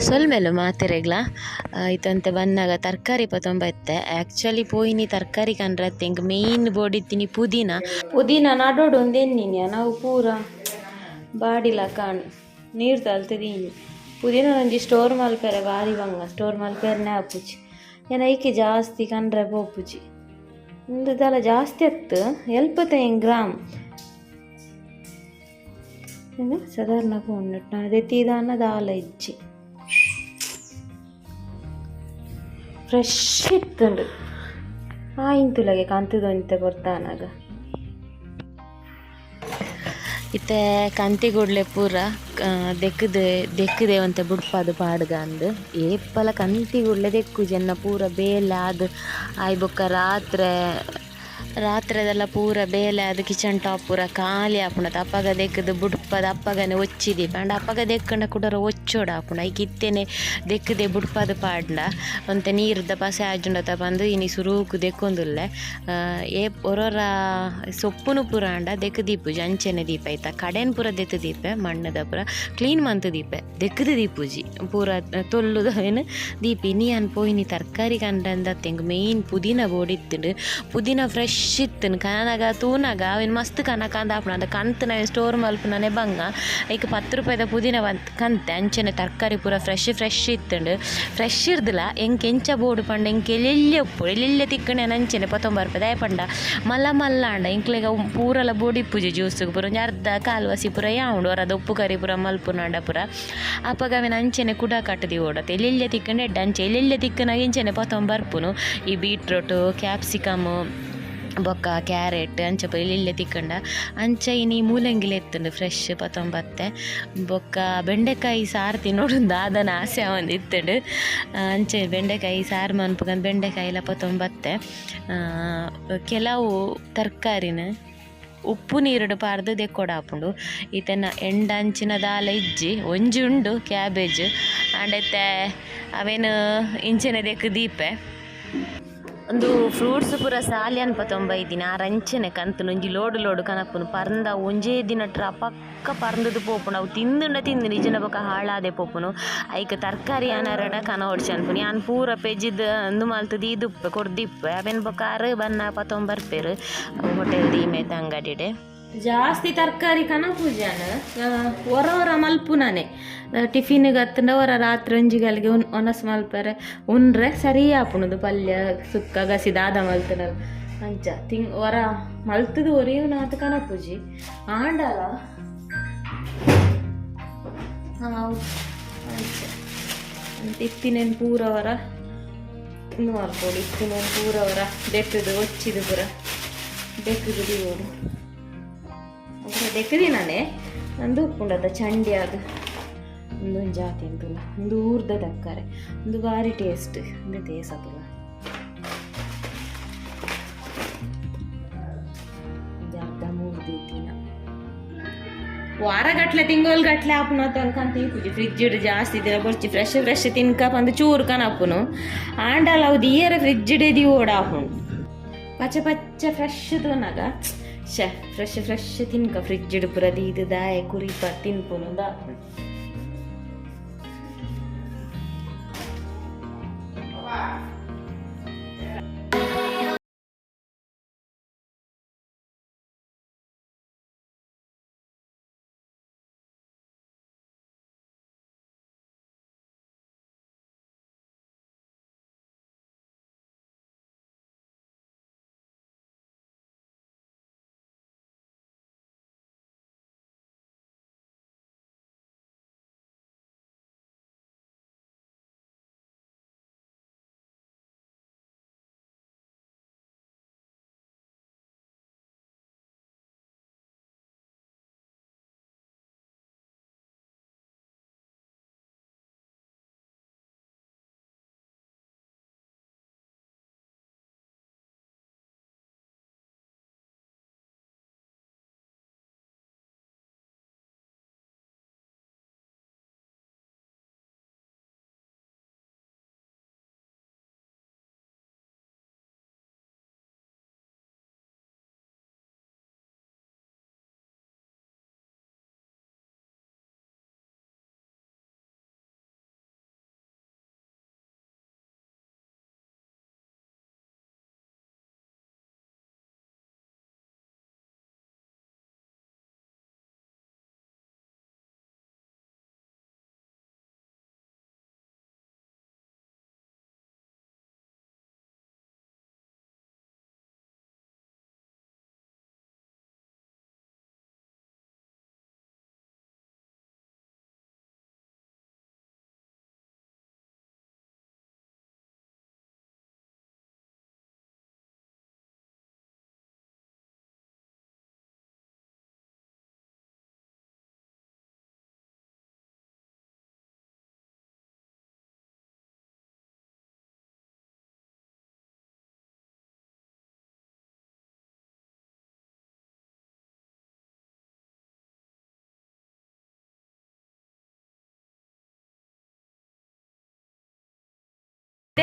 ಸೊಲ್ಮೆಲು ಮಾತೆರೆಗ್ಲ ಇತ್ತಂತೆ ಬನ್ನಗ ತರಕಾರಿ ಪತೊಂಬತ್ತೆ ಆಕ್ಚುಲಿ ಪೋಯಿನಿ ತರಕಾರಿ ಕನ್ರತ್ತೆ ಎಂಕ್ ಮೇನ್ ಬೋಡಿತ್ತಿನಿ ಪುದೀನ ಪುದೀನ ನಡೋಡು ಒಂದೆನ್ನಿನಿ ನಾವು ಪೂರ ಬಾಡಿಲ ಕಾಣ್ ನೀರು ತಲ್ತದೀನಿ ಪುದೀನ ಒಂಜಿ ಸ್ಟೋರ್ ಮಲ್ಪೆರೆ ಬಾರಿ ಬಂಗ ಸ್ಟೋರ್ ಮಲ್ಪೆರೆನೆ ಆಪುಜಿ ಏನ ಐಕೆ ಜಾಸ್ತಿ ಕನ್ರೆ ಪೋಪುಜಿ ಉಂದು ದಾಲ ಜಾಸ್ತಿ ಅತ್ತು ಎಲ್ಪತ್ತೈನ್ ಗ್ರಾಮ್ ಸಾಧಾರಣ ಪೋಂಡು ನಾನು ದೆತ್ತಿದಾನ ದಾಲ ಇಜ್ಜಿ ಫ್ರೆಶ್ ಇತ್ತುಂಡು ಆಯಿಂತುಲಗೆ ಕಂತುದೊಂತೆ ಕೊರ್ತಾನಾಗ ಇತ್ತೆ ಕಂತಿಗುಡ್ಲೆ ಪೂರ ದೆಕ್ಕುದು ದೆಕ್ಕುದೆ ಒಂತೆ ಬುಡ್ಪಾದು ಪಾಡ್ಗ ಅಂದ್ ಏಪಲ ಕಂತಿಗುಡ್ಲೆ ದೆಕ್ಕುಜಿ ಎನ್ನ ಪೂರ ಬೇಲೆ ಆದ್ ಆಯ್ ಬೊಕ್ಕ ರಾತ್ರೆ ರಾತ್ರೆದೆಲ್ಲ ಪೂರ ಬೇಲೆ ಆದ್ ಕಿಚನ್ ಟಾಪ್ ಪೂರ ಖಾಲಿ ಆಪುಂಡು ಅಪಗ ದೆಕ್ಕುದು ಬುಡ್ಪದ ಅಪ್ಪಗನೆ ಒಚ್ಚಿ ದೀಪ ಆಂಡ ಅಪಗ ದೆಕ್ಕಂಡ ಕುಡೊರ ಒಚ್ಚೊಡು ಆಪುಂಡು ಐಕ್ ಇತ್ತೆನೆ ದೆಕ್ಕುದೆ ಬುಡ್ಪದ ಪಾಡ್ಂಡ ಒಂತೆ ನೀರ್ದ ಪಸೆ ಆಜುಂಡತ ಪಂದ್ ಇನಿ ಸುರೂಕು ದೆಕ್ಕೊಂದುಲ್ಲೆ ಏ ಒರೊರ ಸೊಪ್ಪುನು ಪೂರ ಆಂಡ ದೆಕ್ಕು ದೀಪುಜಿ ಅಂಚೆನೆ ದೀಪ ಐತ ಕಡೆನ್ ಪೂರ ದೆತ್ತ್ ದೀಪೆ ಮಣ್ಣುದ ಪೂರ ಕ್ಲೀನ್ ಮಂತ್ ದೀಪೆ ದೆಕ್ಕುದು ದೀಪುಜಿ ಪೂರ ತೊಲ್ಲುದ ಅವೆನ್ ದೀಪಿ ಇನಿ ಯಾನ್ ಪೋಯಿನಿ ತರಕಾರಿ ಕಂಡಂದತ್ತೆ ಎಂಕ್ ಮೇನ್ ಪುದೀನ ಬೋಡಿತ್ತುಂಡು ಪುದೀನ ಫ್ರೆಶ್ ಇತ್ತುಂಡು ಕನಗ ತೂನಗ ಅವೆನ್ ಮಸ್ತ್ ಕನಕ ಅಂದ್ ಆಪುಂಡು ಅಂಡ ಕಂತುನ ಅವೆನ್ ಸ್ಟೋರ್ ಮಲ್ಪುನನೆ ಬಂಗ ಐಕ್ 10 ರೂಪಾಯಿದ ಪುದೀನ ಕಂತೆ ಅಂಚೆನೆ ತರಕಾರಿ ಪೂರ ಫ್ರೆಶ್ ಫ್ರೆಶ್ ಇತ್ತುಂಡು ಫ್ರೆಶ್ ಇರ್ದಿಲ್ಲ ಎಂಕ್ ಎಂಚ ಬೋಡು ಪಂಡ ಎಂಕ್ ಎಲ್ಲೆಲ್ಲೆ ಉಪ್ಪು ಎಲ್ಲೆಲ್ಲೆ ತಿಕ್ಕುಂಡು ಯಾನ್ ಅಂಚೆನೆ ಪತ್ತೊಂಬ ರೂಪಾಯಿ ದಾಯೆ ಪಂಡ ಮಲ್ಲ ಮಲ್ಲ ಆಂಡ ಎಂಕ್ಲೆಗ್ ಅವು ಪೂರಲ ಬೋಡಿಪ್ಪುಜಿ ಜ್ಯೂಸುಗು ಪೂರ ಒಂಜಿ ಅರ್ಧ ಕಾಲ್ ವಸಿ ಪೂರ ಯಾವುಂಡು ಒರದ ಉಪ್ಪು ಕರಿ ಪೂರ ಮಲ್ಪುನಾಂಡ ಪೂರ ಅಪಗ ಅವೆನ್ ಅಂಚೆನೆ ಕುಡ ಕಟ್ಟ್ ದೀವೊಡತೆ ಎಲ್ಲೆಲ್ಲೆ ತಿಕ್ಕುಂಡು ಎಡ್ಡೆ ಅಂಚೆ ಎಲ್ಲೆಲ್ಲೆ ತಿಕ್ಕುನಗ ಇಂಚೆನೆ ಪತ್ತೊಂದು ಬರ್ಪುನು ಈ ಬೀಟ್ರೋಟ್ ಕ್ಯಾಪ್ಸಿಕಮ್ ಬೊಕ್ಕ ಕ್ಯಾರೆಟ್ ಅಂಚ ಪೂರ ಎಲ್ಲೆಲ್ಲೆ ತಿಕ್ಕುಂಡ ಅಂಚ ಇನಿ ಮೂಲಂಗಿಲ ಇತ್ತುಂಡು ಫ್ರೆಶ್ ಪತ್ತೊಂಬತ್ತೆ ಬೊಕ್ಕ ಬೆಂಡೆಕಾಯಿ ಸಾರು ತಿನ್ನೊಡು ದಾದನ ಆಸೆ ಆವೊಂದಿತ್ತುಂಡು ಅಂಚ ಬೆಂಡೆಕಾಯಿ ಸಾರು ಮನ್ಪುಗಂದ್ ಬೆಂಡೆಕಾಯಿಲ ಪತ್ತೊಂಬತ್ತೆ ಕೆಲವು ತರಕಾರಿನ ಉಪ್ಪು ನೀರುಡು ಪಾಡ್ದ್ ದೆಕ್ಕೊಡಾಪುಂಡು ಇತ್ತೆನ ಎಂಡ ಅಂಚಿನ ದಾಲ ಇಜ್ಜಿ ಒಂಜಿ ಉಂಡು ಕ್ಯಾಬೇಜ್ ಆಂಡ ಇತ್ತೆ ಅವೆನ್ ಇಂಚೆನೆ ದೆಕ್ಕ್ ದೀಪೆ. ಉಂದು ಫ್ರೂಟ್ಸ್ ಪೂರ ಸಾಲ್ಯಾನ್ ಪತೊಂಬೈದಿನ ಆರ್ ಅಂಚನೆ ಕಂತುನು ಒಂಜಿ ಲೋಡು ಲೋಡು ಕನಪುನು ಪರ್ಂದ ಒಂಜೇ ದಿನಟ್ ರಪಕ್ಕ ಪರ್ಂದುದು ಪೋಪುಂಡು ಅವು ತಿಂದುಂಡ ತಿಂದುಂಡು ಇಜ್ಜಿಂಡ ಬೊಕ ಹಾಳಾದೆ ಪೋಪುಂಡು ಐಕ್ ತರಕಾರಿ ಆನರಡ ಕನವೊಡ್ಚಿ ಅನ್ಪುನಿ ಯಾನ್ ಪೂರ ಪೆಜಿದ್ ಉಂದು ಮಲ್ತ್ ದೀದುಪ್ಪೆ ಕೊರ್ದಿಪ್ಪೆ ಅವೆನ್ ಬೊಕ ಆರ್ ಬನ್ನ ಪತೊಂದು ಬರ್ಪೆರ್ ಹೋಟೆಲ್ ದೀಮೇತ ಅಂಗಡಿಡ್. ಜಾಸ್ತಿ ತರಕಾರಿ ಕನಪುಜಾನ್ ಒರ ಒರ ಮಲ್ಪುನನೆ ಟಿಫಿನ್ ಅತ್ತಂಡ ಒರ ರಾತ್ರಿ ಒಂಜಿ ಗಲ್ಗೆ ಒನಸ್ ಮಲ್ಪರೆ ಉಂಡ್ರೆ ಸರಿ ಆಪುಂಡು ಪಲ್ಯ ಸುಕ್ಕ ಗಸಿ ದಾದ ಮಲ್ತುಂಡ ಅಂಚ ತಿಂಗ್ ಒರ ಮಲ್ತುದು ಒರಿಯುನಾತ್ ಕನಪುಜಿ ಆಂಡಲ ಅಂಚ ಅಂಚ ಇತ್ತಿನೆನ್ ಪೂರ ಒರ ಉಂದು ಮಲ್ಪೊಡು ಇತ್ತಿನೆನ್ ಪೂರ ಒರ ದೆತ್ತುದು ಒಚ್ಚಿದು ಪೂರ ದೆಕ್ಕುದು ದೀವೊಡು ದೆಕ್ಕುದಿನನೆ ಅಂದು ಉಪ್ಪುಂಡತ ಚಂಡಿ ಆದ್ ಉಂದೊಂಜಿ ಜಾತಿ ಅಂತುಲ ಉಂದು ಊರ್ದ ತರಕಾರಿ ಉಂದು ಬಾರಿ ಟೇಸ್ಟ್ ಉಂದು ತೇಸ ತುಲ ಒಂಜಿ ಅರ್ಧ ಮೂರು ದೀತಿನ ವಾರಗಟ್ಲೆ ತಿಂಗೊಲ್ ಗಟ್ಲೆ ಆಪುನ ತನಕ ಇಪ್ಪುಜಿ ಫ್ರಿಜ್ ಜಾಸ್ತಿ ದಿನ ಬೊರ್ಚಿ ಫ್ರೆಶ್ ಫ್ರೆಶ್ ತಿನ್ಕ ಪಂದ್ ಚೂರು ಕನಪುನು ಆಂಡಲ ಅವು ದೀಯರೆ ಫ್ರಿಜ್ ದೀವೊಡು ಆಪುಂಡು ಪಚ್ಚೆ ಪಚ್ಚೆ ಫ್ರೆಶ್ ತೂನಗ ಶೆ ಫ್ರೆಶ್ ಫ್ರೆಶ್ ತಿನ್ಕ ಫ್ರಿಜ್ ಪೂರ ದೀದ್ ದಾಯೆ ಕುರಿಪ ತಿನ್ಪುನು ದಾಪುಂಡು.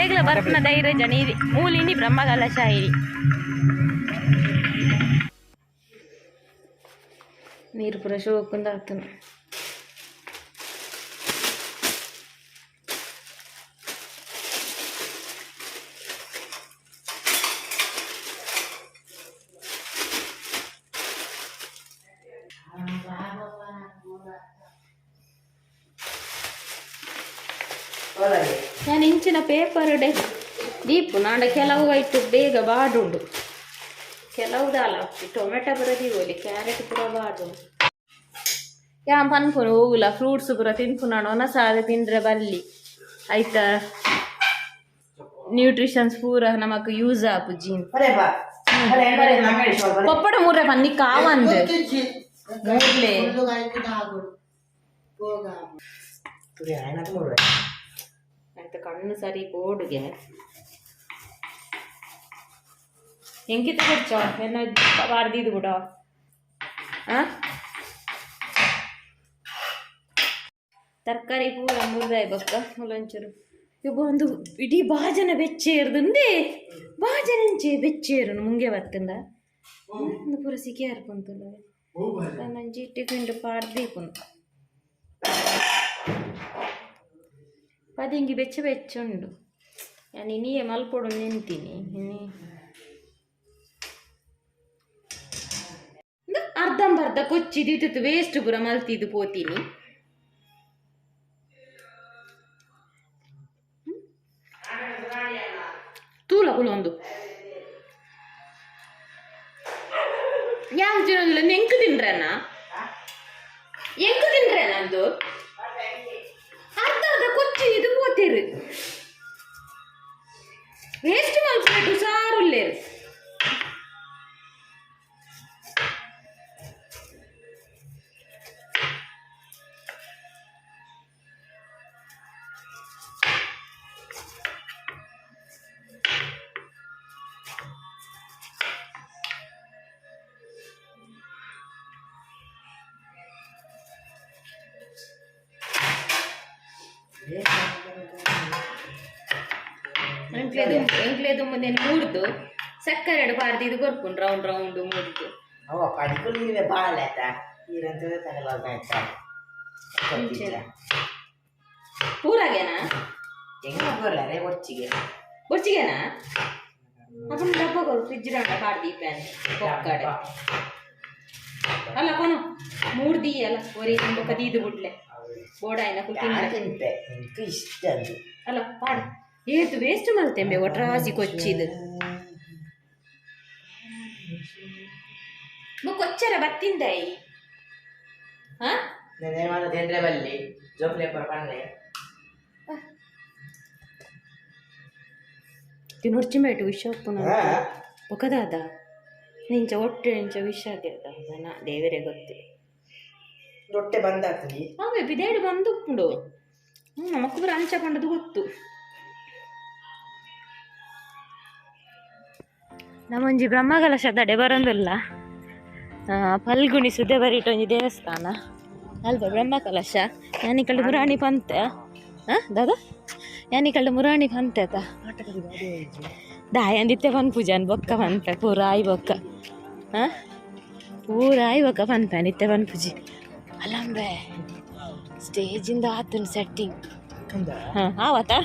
ಈರೆಗ್ಲ ಬರ್ಪುನ ಧೈರ್ಯ ಜನ ಇರಿ ಮೂಲಿನಿ ಬ್ರಹ್ಮಕಲಶ ಇರಿ ನೀರು ಪೂರ ಶೋಕುಂದ ಆತನ. ನಾನು ಇಂಚಿನ ಪೇಪರ್ ಡೆ ದೀಪು ನಾಡ ಕೆಲವು ಐಟು ಬೇಗ ಬಾಡುಂಡು ಕೆಲವು ದಾಲ ಟೊಮೆಟೊ ಪೂರ ದೀವೊಲಿ ಕ್ಯಾರೆಟ್ ಪೂರ ಬಾಡುಂಡು. ಯಾನ್ ಪನ್ಪುನು ಹೋಗುಲ ಫ್ರೂಟ್ಸ್ ಪೂರ ತಿನ್ಪುನಾಣ ಒನಸಾದ ತಿಂದ್ರೆ ಬಲ್ಲಿ ಐತ ನ್ಯೂಟ್ರಿಷನ್ಸ್ ಪೂರ ನಮಕ್ ಯೂಸ್ ಆಪುಜಿ. ಪಪ್ಪಡ ಮೂರ ಪನ್ನಿ ಕಾವಂದು ಮೂರ್ಲೆ. ಆಯ್ತು ಕಣ್ಣು ಸರಿ ಬೋರ್ಡ್ಗೆ ಎಂಕಿತ ಕೊಡ್ಚ ಎನ್ನ ಬಾರ್ದಿದ್ದು ಕೂಡ. ಆ ತರಕಾರಿ ಪೂರ ಮುರ್ದಾಯ್ ಬೊಕ್ಕ ಮುಲೊಂಚೂರು ಇಬ್ಬ ಒಂದು ಇಡೀ ಬಾಜನ ಬೆಚ್ಚೇರ್ದುಂದೇ ಬಾಜನಂಚೆ ಬೆಚ್ಚೇರು ಮುಂಗೆ ಬತ್ತಂದ ಒಂದು ಪೂರ ಸಿಕೆ ಹರ್ಕೊಂತುಲ್ಲ ನಂಜಿ ಟಿಫಿನ್ ಪಾಡ್ದೀಪುನು ಪದಿಂಗಿ ಬೆಚ್ಚ ಬೆಚ್ಚ ಉಂಡು. ಯಾನ್ ಇನಿಯೇ ಮಲ್ಪೊಡು ನಿಂತೀನಿ ಇನಿ ಅರ್ಧಂಬರ್ಧ ಕೊಚ್ಚಿದ್ದು ವೇಸ್ಟ್ ಪೂರ ಮಲ್ತಿದ್ದು ಪೋತೀನಿ. ತೂಲ ಕುಲೊಂದು ಯಾನ್ ತಿನ್ನೋದಿಲ್ಲ. ಎಂಕ್ ತಿನ್ರೆನಾ? ಎಂಕ್ ತಿನ್ರೆ ನಂದು ಅರ್ಧ ಅರ್ಧ ಕೊಚ್ಚಿ ಇದು ಪೋತೀರು ವೇಸ್ಟ್ ಮಲ್ಪುನೆಟ್ ಹುಷಾರುಲ್ಲೇರು. ಎಂಕ್ಲೆದು ಎಂಕ್ಲೆದು ಮುಂದೆ ಮೂರ್ದು ಸಕ್ಕರೆ ಪಾರ್ದು ಇದು ಕೊರ್ಪುಂಡು ರೌಂಡ್ ರೌಂಡ್ ಮೂರ್ದು. ಅವ ಪಡಿಕುಲು ನೀವೇ ಬಾಳ ಆಯ್ತಾ ಈರಂತ ತಗಲಾಗ ಆಯ್ತಾ. ಪೂರಾಗೇನಾ? ಹೆಂಗ ಬರ್ಲಾರೆ ಒಟ್ಟಿಗೆ. ಬೊಚ್ಚಿಗೆನಾ? ಅದನ್ನ ಡಬ್ಬ ಕೊರು ಫ್ರಿಜ್ ಡಂಡ ಪಾಡ್ದಿ ಪ್ಯಾನ್ ಪೊಕ್ಕಡೆ. ಅಲ್ಲ ಕೊನು ಮೂರ್ದಿ ಅಲ್ಲ ಒರಿ ಬೊಕ್ಕ ದೀದು ಬುಡ್ಲೆ ಬೋಡಾಯ್ನ ಕುಲ್. ತಿಂತೆ എനിക്ക് ಇಷ್ಟ ಅದು. ಅಲ್ಲ ಪಾಡು ಏತು ವೇಸ್ಟ್ ಮಲ್ತೆಂಬೆ ಒಟ್ರಾಸಿ ಕೊಚ್ಚಿದು ಬೊಕ್ಕ ಕೊಚ್ಚರ ಬತ್ತಿಂದಾಯಿ ಹಾ. ನೆನೆ ತಿಂದ್ರೆ ಬಲ್ಲಿ ಜೋಕ್ಲೆ ಪರ ಪನ್ಲೆ. ತಿನ್ನೊಡ್ಚಿ ಮೇಟು ವಿಷ ಉಪ್ಪುನ ಬೊಕದಾದ ನಿಂಚ ಒಟ್ಟೆ ನಿಂಚ ವಿಷ ದನ ದೇವರೇ ಗೊತ್ತು. ರೊಟ್ಟೆ ಬಂದಾಗ್ತದೆ. ಅವೇ ಬಿದೇಡು ಬಂದು ಉಪ್ಪುಂಡು. ಹ್ಞೂ ನಮಕ್ ಪೂರ ಅಂಚ ಪಂಡದು ಗೊತ್ತು. ನಮ್ಮೊಂಜಿ ಬ್ರಹ್ಮಕಲಶದಡೆ ಬರೋದಿಲ್ಲ. ಫಲ್ಗುಣಿ ಸುದೆ ಬರಿಟ ಒಂಜಿ ದೇವಸ್ಥಾನ ಅಲ್ಪ ಬ್ರಹ್ಮಕಲಶ. ಯಾನಿಕಲ್ಡ್ ಮುರಾಣಿ ಪಂತೆ ಹಾಂ ದಾದಾ ಯಾನಿಕಲ್ಡ್ ಮುರಾಣಿ ಪಂತೆ ಆತ ದಾಯಂದಿತ್ತೆ ಪನ್ಪುಜಾನ್ ಬೊಕ್ಕ ಪನ್ಪೆ ಪೂರ ಆಯ್ ಬೊಕ್ಕ ಹಾಂ ಪೂರ ಆಯ್ ಬೊಕ್ಕ ಪನ್ಪೆ ನಿತ್ತೆ ಪನ್ಪುಜಿ. ಅಲ್ಲಂಬೆ ಸ್ಟೇಜಿಂದ ಆತನ ಸೆಟ್ಟಿಂಗ್ ಹಾಂ ಆವತಾ.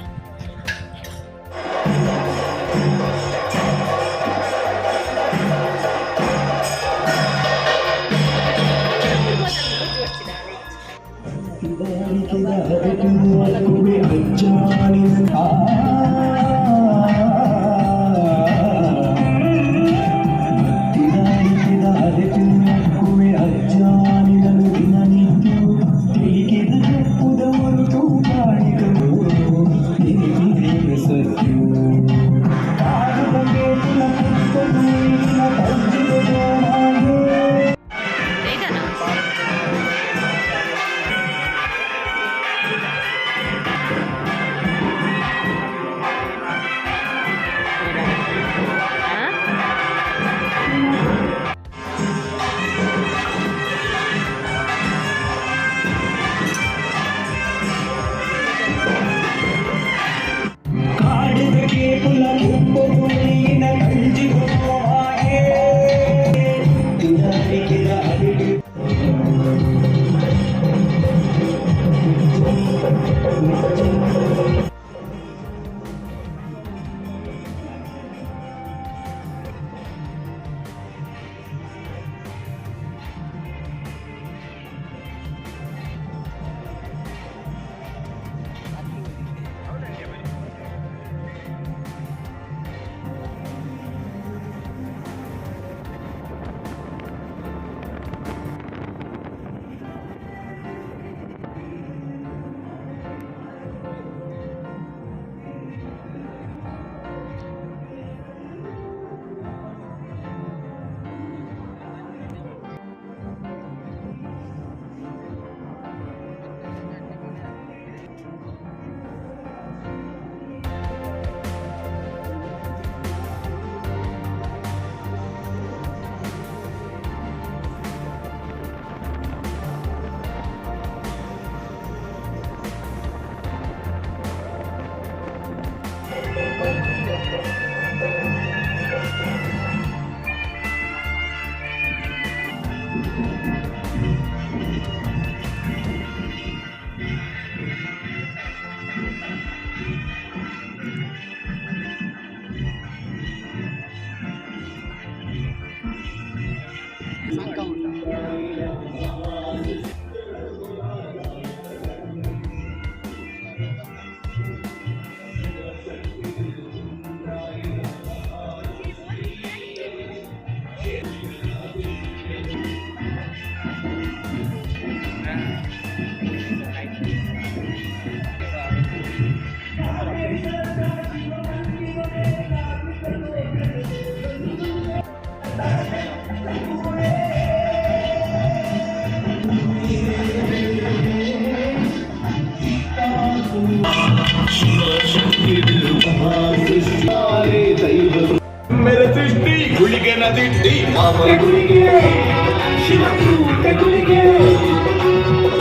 ಗುಳಿಗೆನ ದಿಟ್ಟಿ ಮಾಮಲ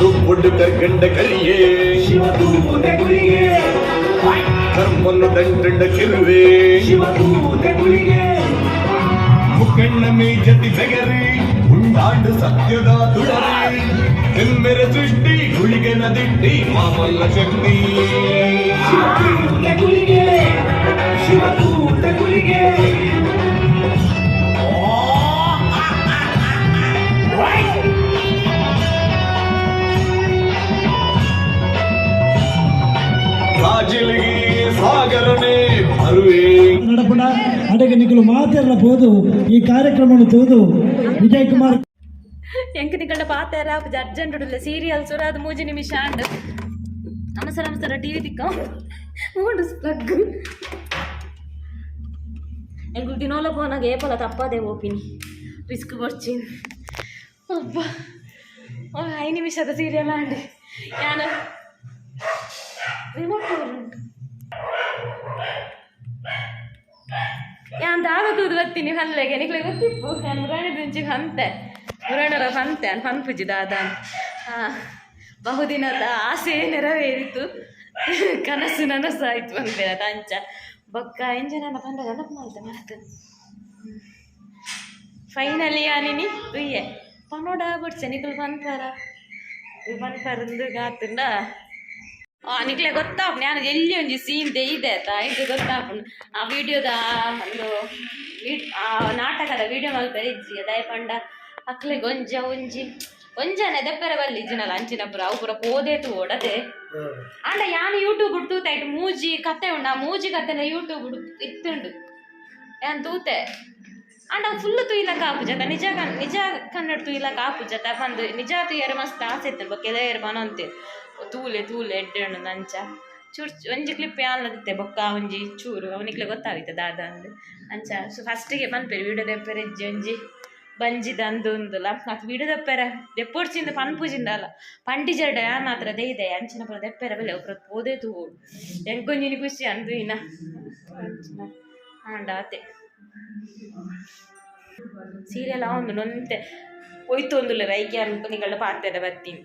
ರುಬ್ಬುಡ್ಡು ಕರ್ಗಂಡ ಕರಿಯೇ ಕರ್ಮನ್ನು ದಂಡಂಡ ಕಿರುವೆ ಮುಕ್ಕಣ್ಣ ಮೇಜತಿ ಬೆಗರಿ ಉಂಡಾಂಡು ಸತ್ಯದ ತುಡರಿ ಕೆಮ್ಮೆರ ಸೃಷ್ಟಿ ಗುಳಿಗೆನ ದಿಟ್ಟಿ ಮಾಮಲ್ಲ ಶಕ್ತಿ. ಕಾಜಿಲಿಗೆ ಸಾಗರನೇ ಬರುವೆ. ನಡಪುಣ ಅಡಗೆ ನಿಕಲು ಮಾತೆರ್ಲ ಪೋದು ಈ ಕಾರ್ಯಕ್ರಮವನ್ನು ತೂದು ವಿಜಯ್ ಕುಮಾರ್. ಎಂಕ್ ನಿಕಲ್ಡ ಪಾತೆರ ಅರ್ಜೆಂಟ್ ಉಡುಲ್ಲ. ಸೀರಿಯಲ್ ಸುರ ಅದು 3 ನಿಮಿಷ ಆಂಡ್. ನಮಸ್ಕಾರ ನಮಸ್ಕಾರ. ಟಿವಿ ತಿಕ್ಕ ಉಂಡು ಪ್ಲಗ್. ಎಂಕುಲು ದಿನೋಲ ಪೋನಾಗ ಏಪಲ ತಪ್ಪದೆ ಓಪಿನಿ, ರಿಸ್ಕ್ ಕೊಡ್ಚಿನಿ. ಅಬ್ಬ, 5 ನಿಮಿಷದ ಸೀರಿಯಲ್ ಆಂಡ್. ಯಾನ ರಿಮೋಟ್ ಉಂಟು. ಯಾನ್ ದಾದ ತೂದು ಬತ್ತೀನಿ ಹಲ್ಲೆಗೆ ನಿಕ್ಲೆ ಗೊತ್ತಿಪ್ಪು. ಯಾನ್ ಮುರಾಣಿ ದುಂಚಿ ಹಂತೆ ಮುರಾಣರ ಪಂತೆ ಅನ್ ಪನ್ಪುಜಿ ದಾದ. ಬಹುದಿನದ ಆಸೆ ನೆರವೇರಿತು, ಕನಸು ನನಸಾಯ್ತು ಪನ್ಪೇರ ಅಂಚ. ಬೊಕ್ಕ ಇಂಚ ನನ್ನ ಪಂಡ ನೆನಪು ಮಲ್ತೆ ಮರತ್. ಫೈನಲಿ ಯಾನಿನಿ ತುಯ್ಯೆ ಪನೋಡ ಬೊಡ್ಚೆ. ನಿಕುಲು ಪನ್ಪರ ಪನ್ಪರಂದು ಗಾತುಂಡ. ಆ ನಿಕ್ಲೆ ಗೊತ್ತಾಪುಂಡು, ಯಾನ್ ಎಲ್ಲಿ ಒಂಜಿ ಸೀನ್ ಇದೆ ಆತ ಇದು ಗೊತ್ತಾಪುಂಡು. ಆ ವಿಡಿಯೋದ ಒಂದು ಆ ನಾಟಕದ ವಿಡಿಯೋ ಮಲ್ಪೆರೆ ಇಜ್ಜಿ. ಅದಾಯ ಪಂಡ ಅಕ್ಲೆಗ್ ಒಂಜ ಒಂಜಿ ಒಂಜನೆ ದೆಪ್ಪೆರೆ ಬಲ್ಲಿ ಇಜ್ಜಿನಲ್ಲ. ಅಂಚಿನ ಪೂರ ಅವು ಪೂರ ಪೋದೇ ತೂವೊಡತೆ. ಆಂಡ ಯಾನ್ ಯೂಟ್ಯೂಬ್ ತೂತೆ. ಐಟ್ ಮೂಜಿ ಕತೆ ಉಂಡು. ಆ ಮೂಜಿ ಕತೆನ ಯೂಟ್ಯೂಬ್ ಇತ್ತುಂಡು, ಯಾನ್ ತೂತೆ. ಆಂಡ ಫುಲ್ ತುಯ್ಲಕ್ಕ ಆಪುಜತ. ನಿಜ ನಿಜ ಕನ್ನಡ ತುಯ್ಲಕ್ಕ ಆಪುಜತ ಪಂದ್. ನಿಜ ತುಯ್ಯರೆ ಮಸ್ತ್ ಆಸೆ ಇತ್ತು. ಬೊಕ್ಕ ಕೆಲವೆರ್ ಪನೊಂತೆ ತೂಲೆ ತೂಲೆ ಎಡ್ಡೆ ಉಂಡು ಅಂಚ. ಚೂರ್ ಒಂಜಿ ಕ್ಲಿಪ್ ಯಾನ್ಲದಿತ್ತೆ. ಬೊಕ್ಕ ಒಂಜಿ ಚೂರು ಅವನಿಕ್ಲೆ ಗೊತ್ತಾಗಿತ್ತೆ ದಾದ ಅಂದ್ ಅಂಚ. ಸೊ ಫಸ್ಟಿಗೆ ಪನ್ಪೆರ್ ವಿಡಿಯೋ ದೆಪ್ಪೆರೆ ಇಜ್ಜಿ. ಒಂಜಿ ಬಂಜಿದ ಅಂದು ಉಂದುಲ ಅತ್ ವಿಡಿಯೋ ದೆಪ್ಪೆರೆ ದೆಪ್ಪೊಡ್ಚಿಂದ ಪನ್ಪುಜಿಂದಲ್ಲ. ಪಂಡಿಜೆರ್ಡ ಯಾನ್ ಮಾತ್ರ ದೆಯ್ದೆ. ಅಂಚಿನ ಪೂರ ದೆಪ್ಪೆರೆ ಬಲ್ಲೆ ಅವು ಪೂರ ಪೋದೇ ತೂವೊಡು. ಎಂಕೊಂಜಿನಿ ಖುಷಿ ಅಂದು ಇನ್ನ ಅಂಚಿನ. ಆಂಡ ಆತೆ ಸೀರಿಯಲ್ ಒಂದು ನೊಂತೆ ಒಯ್ತು ಒಂದುಲ್ಲ. ಐಕೆ ಅನ್ಕು ಪಾತೆರ ಬತ್ತೀನಿ.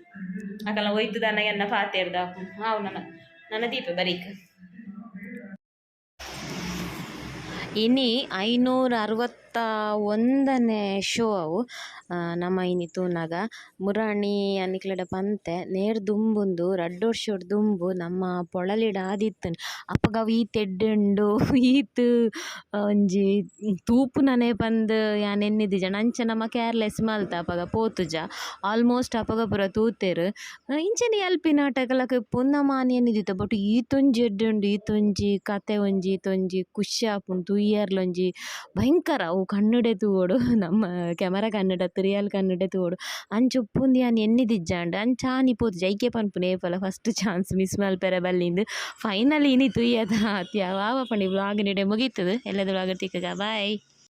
ಅಕಲ್ನ ಒಯ್ತು ದನ ಎನ್ನ ಪಾತೆರ್ದ ಹಾವು ನನ್ನ ನನ್ನ ದೀಪ ಬರೀಕ್. ಇನಿ 561ನೇ ಶೋ ಅವು ನಮ್ಮ ಇನಿ ತೂನಗ. ಮುರಾಣಿ ಅನಿಕ್ಲೆಡ ಪಂತೆ ನೇರ್ ದುಂಬುಂದು 2 ವರ್ಷೊಡ್ ದುಂಬು ನಮ್ಮ ಪೊಳಲಿಡ್ ಆದಿತ್ತುಂಡು. ಅಪಗ ಅವು ಈತ್ ಎಡ್ಡೆ ಉಂಡು, ಈತ್ ಒಂಜಿ ತೂಪುನನೆ ಪಂದ್ ಯಾನ್ ಎನ್ನಿದಿಜಾಂಡ್. ಅಂಚ ನಮ ಕೇರ್ಲೆಸ್ ಮಲ್ತ ಅಪಗ ಪೋತುಜ. ಆಲ್ಮೋಸ್ಟ್ ಅಪಗ ಪೂರ ತೂತೆರ್. ಇಂಚನೆ ಎಲ್ಪಿ ನಾಟಕಲಕ ಇಪ್ಪು ನಮ ಆನಿ ಎನ್ನಿದಿತ್ತ. ಬಟ್ ಈತೊಂಜಿ ಎಡ್ಡೆ ಉಂಡು, ಈತೊಂಜಿ ಕತೆ ಒಂಜಿ ಈತೊಂಜಿ ಖುಷಿ ಆಪುಂಡು ತೂಯರ್ಲ. ಒಂಜಿ ಭಯಂಕರ ಅವು ಕಣ್ಣುಡೆ ತೂವೊಡು, ನಮ್ಮ ಕ್ಯಾಮರಾ ಕಣ್ಣುಡು ಅತ್ತ್ ರಿಯಲ್ ಕಣ್ಣುಡೆ ತೂವೊಡು. ಅಂಚ ಉಪ್ಪುಂದು ಯಾನ್ ಎನ್ನಿದಿಜ್ಜಾಂಡ್. ಅಂಚ ಆನಿ ಪೋತುಜ. ಐಕೆ ಪನ್ಪುನೆ ಏಪಲ ಫಸ್ಟ್ ಚಾನ್ಸ್ ಮಿಸ್ ಮಲ್ಪೆರೆ ಬಲ್ಲಿಂದ್. ಫೈನಲಿ ಇನಿ ತೂಯದ ಅತ್ಯ ವಾವ ಪಂಡಿ ವ್ಲಾಗ್ ಇಡೆ ಮುಗೀತದೆ. ಎಲ್ಲದ ವ್ಲಾಗ್ ತಿಕ್ಕಗ. ಬಾಯ್.